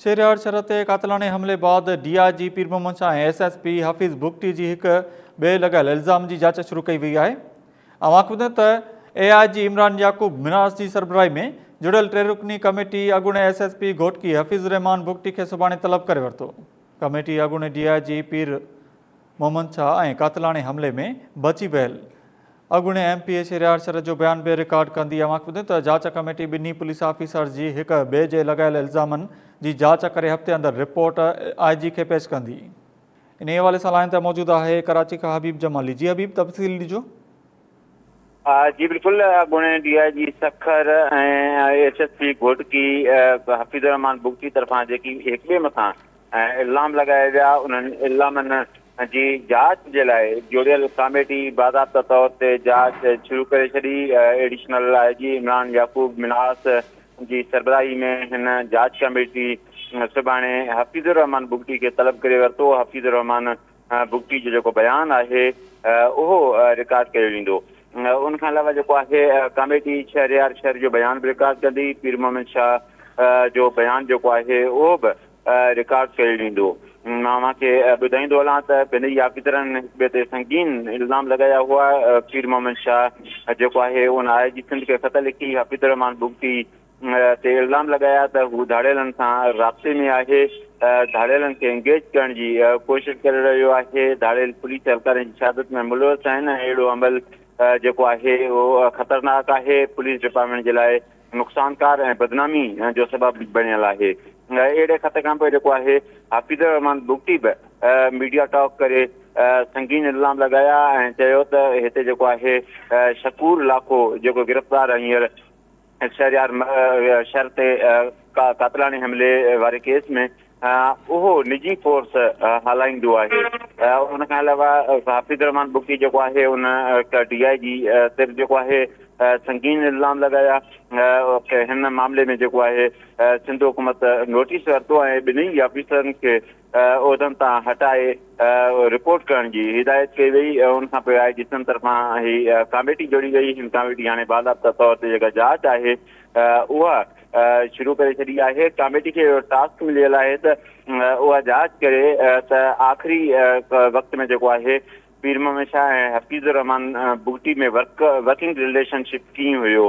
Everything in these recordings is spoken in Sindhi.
شهريار شھر تي قاتلاڻي حملي بعد D I G Pir Muhammad Shah ۽ S S P Hafeez Bugti جي هڪ ٻئي لڳايل الزام جي جاچ شروع ڪئي وئي آهي. اوهان کي ٻڌايون ته اي آء جي عمران يعقوب منهاس جي سربراهي ۾ جڙيل ٽي رڪني ڪميٽي اڳوڻي S S P Ghotki Hafeez ur Rehman Bugti کي سڀاڻي طلب ڪري ورتو. ڪميٽي اڳوڻي D I G Pir Muhammad Shah ۽ قاتلاڻي حملي ۾ بچي ويل اڳوڻي M P A Shehryar Shar جو بيان به رڪارڊ ڪندي اوهان کي ٻڌايون ته جاچ ڪميٽي ٻنهي پوليس آفيسرز جي هڪ ٻئي جي لڳايل الزامن جي جاچ ڪري هفتي اندر رپورٽ I جي کي پيش ڪندي. انهي حوالي سان لائين تي موجود آهي ڪراچي کان حبيب جمالي جي حبيب تفصيل ڏجو. جي بلڪل اڳوڻي D I G Sukkur ۽ S S P Ghotki Hafeez ur Rehman Bugti طرفان جيڪي هڪ ٻئي مٿان الزام لڳايا ويا انهن الزامن جي جاچ جي لاء جوڙيل ڪاميٽي باضابطه طور تي جاچ شروع ڪري ڇڏي. Additional I G Imran Yaqub Minhas جي سربراهي ۾ هن جاچ ڪاميٽي سڀاڻي حفيظ الرحمان بگٽي کي طلب ڪري ورتو. حفيظ الرحمان بگٽي جو جيڪو بيان آهي اهو رڪارڊ ڪيو ويندو. ان کان علاوه جيڪو آهي ڪاميٽي شهريار شر جو بيان به رڪارڊ ڪندي. پير محمد شاهه جو بيان جيڪو آهي اهو به رڪارڊ ڪيو ويندو. مان اوهان کي ٻڌائيندو هلان ته ٻنهي آفيسرن هڪ ٻئي تي سنگين الزام لڳايا هئا. پير محمد شاهه جيڪو آهي ان آء جي سنڌ کي خط لکي حفيظ الرحمان بگٽي تي الزام لڳايا ته هو ڌاڙيلن سان رابطي ۾ آهي، ڌاڙيلن کي انگيج ڪرڻ جي ڪوشش ڪري رهيو آهي، ڌاڙيل پوليس اهلڪارن جي شهادت ۾ ملوث آهن ۽ اهڙو عمل جيڪو آهي اهو خطرناڪ آهي، پوليس ڊپارٽمينٽ جي لاء نقصانڪار ۽ بدنامي جو سبب بڻيل آهي. اهڙي خط کانپوء جيڪو آهي حفيظ الرحمان بگٽي به ميڊيا ٽاڪ ڪري سنگين الزام لڳايا ۽ چيو ته هتي جيڪو آهي شڪور لاکو جيڪو گرفتار هينئر شهريار شھر تي قاتلاڻي حملي واري ڪيس ۾ اهو نجي فورس هلائيندو آهي. ان کان علاوه حفيظ الرحمان بگٽي جيڪو آهي ان ڊي I جي تي به جيڪو آهي سنگين الزام لڳايا. هن معاملي ۾ جيڪو آهي سنڌ حڪومت نوٽيس ورتو ۽ ٻنهي آفيسرن کي عهدن تان هٽائي رپورٽ ڪرڻ جي هدايت ڪئي وئي. ان کان پوء آء جي سنڌ طرفان هي ڪاميٽي جوڙي وئي. هن ڪاميٽي هاڻي باضابطه طور تي جيڪا جاچ آهي اها شروع ڪري ڇڏي آهي، ڪاميٽي کي اهو ٽاسڪ مليل آهي ته اها جاچ ڪري ته آخري وقت ۾ جيڪو آهي Pir Muhammad Shah ۽ Hafeez ur Rehman Bugti ۾ work working relationship ڪيئن هيو،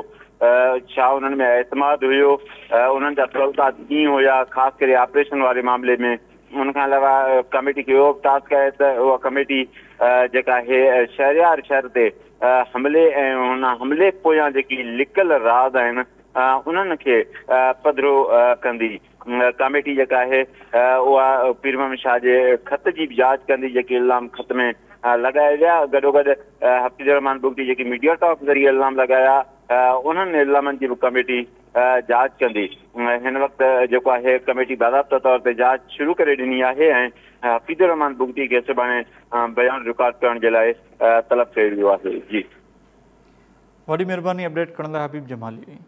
ڇا انهن ۾ اعتماد هيو، انهن جا تعلقات ڪيئن هيا، خاص ڪري آپريشن واري معاملي ۾. ان کان علاوه ڪميٽي کي اهو به ٽاسڪ آهي ته اها ڪميٽي جيڪا آهي شهريار شهر تي حملي ۽ ان حملي پويان جيڪي لڪل راز آهن انهن کي پڌرو ڪندي. ڪاميٽي جيڪا آهي اها پير محمد شاهه جي خط جي به جاچ ڪندي جيڪي الزام خط ۾ لڳايا ويا. گڏوگڏ حفيظ الرحمان بگٽي جيڪي ميڊيا ٽاڪ ذريعي الزام لڳايا انهن الزامن جي به ڪميٽي جاچ ڪندي. هن وقت جيڪو آهي ڪميٽي باضابطه طور تي جاچ شروع ڪري ڏني آهي ۽ حفيظ الرحمان بگٽي کي سڀاڻي بيان رڪارڊ ڪرڻ جي لاء طلب ڪيو ويو آهي. جي. وڏي مھرباني اپڊيٽ ڪرڻ لاء حبيب جمالي.